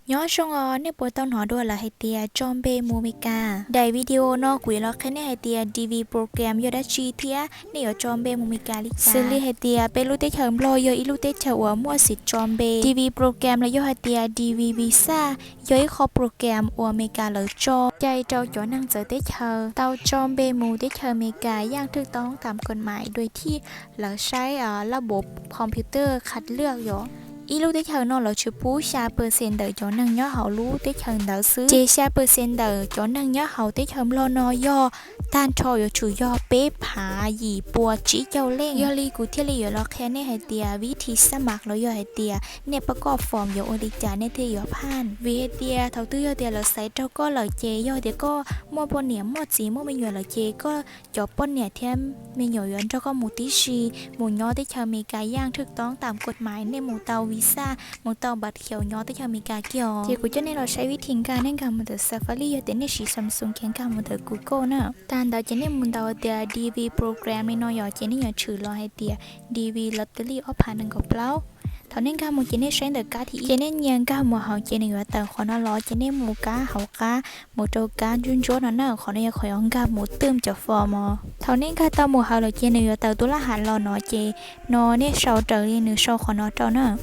Nyob zoo os, nej puas tau hnov dua lawm hais tias tso npe mus Meskas? Daim video no kuv yuav los qhia nej hais tias DV program yog dab tsi thiab nej yuav tso npe mus Meskas li cas. Xws li hais tias peb lub teb chaws Nplog yog ib lub teb chaws uas muaj xiv tso npe. DV program los yog hais tias DV visa yog ib qho program uas Meskas lawv tso cai rau cov neeg txawv teb chaws tau tso npe mus teb chaws Meskas yaj thwj toob tam kom mais dua thij lawv saib lab npov computer qhas lwj yom. Ib lub teb chaws no lawv tsuas pub xya percent ntawm cov neeg nyob hauv lub teb chaws ntawd xwb, ces xya percent ntawm cov neeg nyob hauv teb chaws Nplog no yog tag nrho yuav tsum yog peb phav yim pua tsib caug leej. Yog li kuv thiaj li yuav los qhia nej hais tias vib thi xab mas los yog hais tias nej pab koj form yuav ua li cas nej thiaj yuav phaj. Vim hais tias thaum twg yog tias lawv xaiv rau koj lawm ces yog tias koj muaj poj niam muaj txiv muaj me nyuam lawm ces koj cov poj niam thiab me nyuam yuav nrog koj mus tib si, mus nyob teb chaws Meskas yaj thwj toob tam kom mais nej mus tau visa, mus tau npav kheus nyob teb chaws Meskas kiag os. Ces kuv coj nej los saib vib thi nkag, nej nkag mus ntawm Safari, yog tias nej siv Samsung ces nkag mus ntawm Google na. Tag ntawd ces nej mus ntaus tias DV program li no yom, ces nej yuav tshwm los hais tias DV lottery ob phav nees nkaum plaub. Thaum nej nkag mus ces nej saib ntawm kab thib ib, ces nej nyias nkag mus hauv ces nws yuav tawm qhov no los, ces nej mus kab hauv qab, mus rau kab ntsuab ntsuab no na, qhov no yog qhov yuav nkag mus twm cov form os. Thaum nej nkag tau mus hauv lawm ces nws yuav tawm tus laj ham los no, ces no nej sau raws li nws sau qhov no rau na.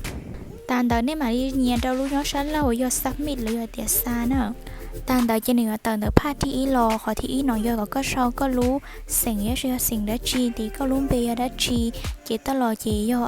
Tag ntawd nej mam li nyias rau lub nyob sab laug uas yog submit los yog tias xa na. Tag ntawd ces nws yuav tawm ntawm phaj thib ib los, qhov thib ib no yog kom koj sau koj lub xeem, yog xeem dab tsi, ces koj lub npe yog dab tsi, ces tag los ces yog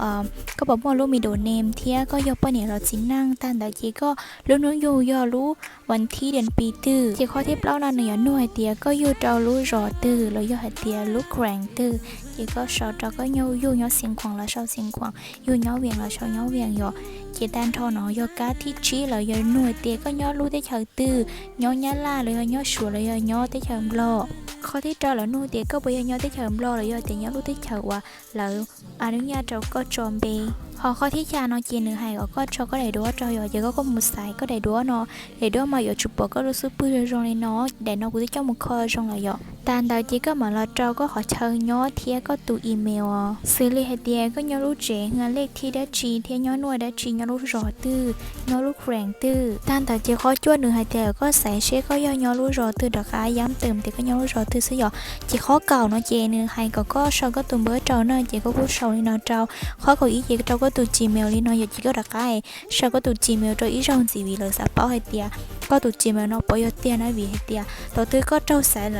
koj puas muaj lub middle name thiab koj yog poj niam los txiv neej. Tag ntawd ces koj lub hnub yug yog lub vas thib dim pi twg. Ces qhov thib plaub no nws yuav nug hais tias koj yug rau lub zos twg los yog hais tias lub kheem twg, ces koj sau rau koj yug nyob Xeev Khuam los sau Xeev Khuam, yug nyob Vias los sau nyob Vias yom. Ces tag nrho no yog kab thib tsib lawv yuav nug hais tias koj nyob lub teb chaws twg, nyob Nyab Laj los yog nyob Suav los yog nyob teb chaws Nplog. Qhov thib rau lawv nug tias koj puas yog nyob teb chaws Nplog los yog tias nyob lub teb chaws uas lawv a nub nyaj rau koj tso npe. Ho qhov thib xya no ces nws hais kom koj tso koj daim duab rau yom, ces koj kuj mus xaiv koj daim duab no. Daim duab mas yuav tsum pom koj lub xub pwg zoo zoo li no, daim no kuv twb coj mus kho zoo lawm yom. Tag ntawd ces koj mam los rau koj qhov chaw nyob thiab koj tus email os. Xws li hais tias koj nyob lub tsev, lej thib dab tsi thiab nyob nuaj dab tsi, nyob lub zos twg, nyob lub kheem twg. Tag ntawd ces qhov cuaj nws hais tias koj xaiv seb koj yog nyob lub zos twg rov qab, yam twm tias koj nyob lub zos twg xwb yom. Ces qhov kaum no ces nws hais kom koj sau koj tus npawb rau na, ces koj kuj sau li no rau. Qhov kaum ib ces rau koj tus Gmail li no yom, ces koj rov qab sau koj tus Gmail rau ib zaug ntxiv vim lawv xav paub hais tias koj tus Gmail no puas yog tiag na, vim hais tias thaum twg koj raug xaiv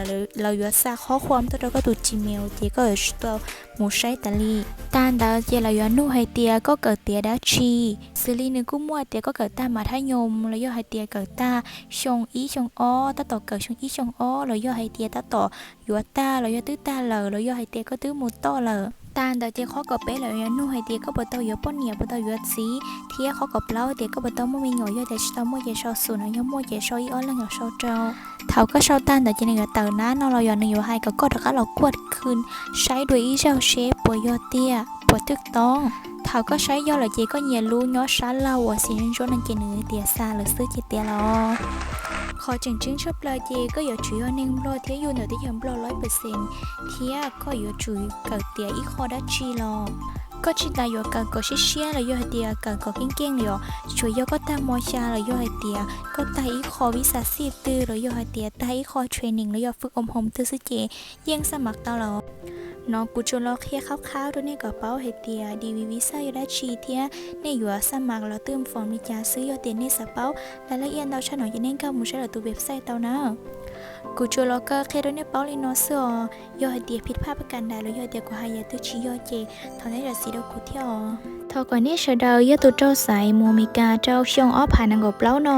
lawv yuav xa qhob khuam tuaj rau koj tus Gmail ces koj yuav tsum tau mus saib tas li. Tag ntawd ces lawv yuav nug hais tias koj kawm tiav dab tsi. Xws li nws kuj muaj tias koj kawm tag mas thab nyoos los yog hais tias kawm tag xyoo ib xyoo ob, tab tom kawm xyoo ib xyoo ob los yog hais tias tab tom yuav tag los yog twb tag lawm los yog hais tias koj twb mus tom lawm. Tag ntawd ces qhov kaum peb lawv yuav nug hais tias koj puas tau yuav poj niam, puas tau yuav txiv, thiab qhov kaum plaub tias koj puas tau muaj me nyuam, yog tias tsis tau muaj ces sau xus no, yog muaj ces sau ib ob leeg los sau rau. Thaum koj sau tag ntawd ces nws yuav tawm nab no los yog nws yuav hais kom koj rov qab los kuaj khw saib dua ib zaug seb puas yog tiag puas twg toob. Thaum koj saib yog lawm ces koj nyias lub nyob sab laug uas xim ntsuab no ces nws tias xa lawm xwb ces tiav los. Qhov tseem ceeb tshaj plaws ces koj yuav tsum yog neeg Nplog thiab yug ntawm teb chaws Nplog lawm percent, thiab koj yuav tsum kawm tiav ib qho dab tsi los. Koj tsis tas yuav kawm kom siab siab los yog hais tias kawm kom keej keej li os. Tsuas yog koj tag mos xya los yog hais tias koj tag ib qho vib xa xij twg los yog hais tias tag ib qho training los yog fwj om hoom twg xwb ces yeej xa mas tau lawm. No kuv tsuas los qhia qhab qhab rau nej kom paub hais tias DV visa yog dab tsi thiab nej yuav xa mas los twb foom li cas xwb. Yog tias nej xav paub laj laj iaj ntau tshaj no ces nej nkag mus saib lawv tus website tau na. Kuv tsuas los kaw qhia rau nej paub li no xwb os. Yog hais tias phij phaj pab kas ntais los yog hais tias kuv hais yam twg tsis yog ces thov nej zam txim rau kuv thiab os. Thov kom nej sawv daws yog tus raug xaiv mus Meskas rau xyoo ob phav nees nkaum plaub no.